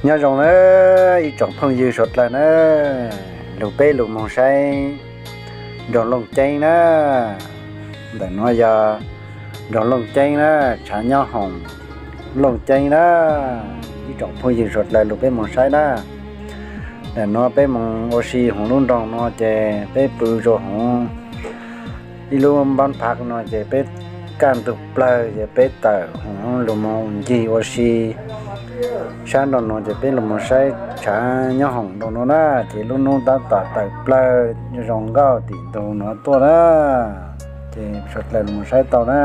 Nyob zoo na ib tsoom phooj ywg suav dlawg na, lug peb lug moog saib nroog Looj Ceeb na. Ntawm nuav yog nroog Looj Ceeb na, tshav nyob hoom Looj Ceeb na. Ib tsoom phooj ywg suav dlawg lug peb moog saib na. Ntawm nuav peb moog ua si hoom lub nroog nuav ces peb pw rua hoom ib lub npab phav nuav ces peb kaj ntug plawg ces peb tawm hoom lug moog ncig ua si sab nroog nuav ces peb lug moog saib tshav nyob hoom nroog nuav na. Ces lub nub tab tom tawm plawg zoo nkauj tim ntug nuav tuaj na. Ces suav dlawg lug moog saib tau na.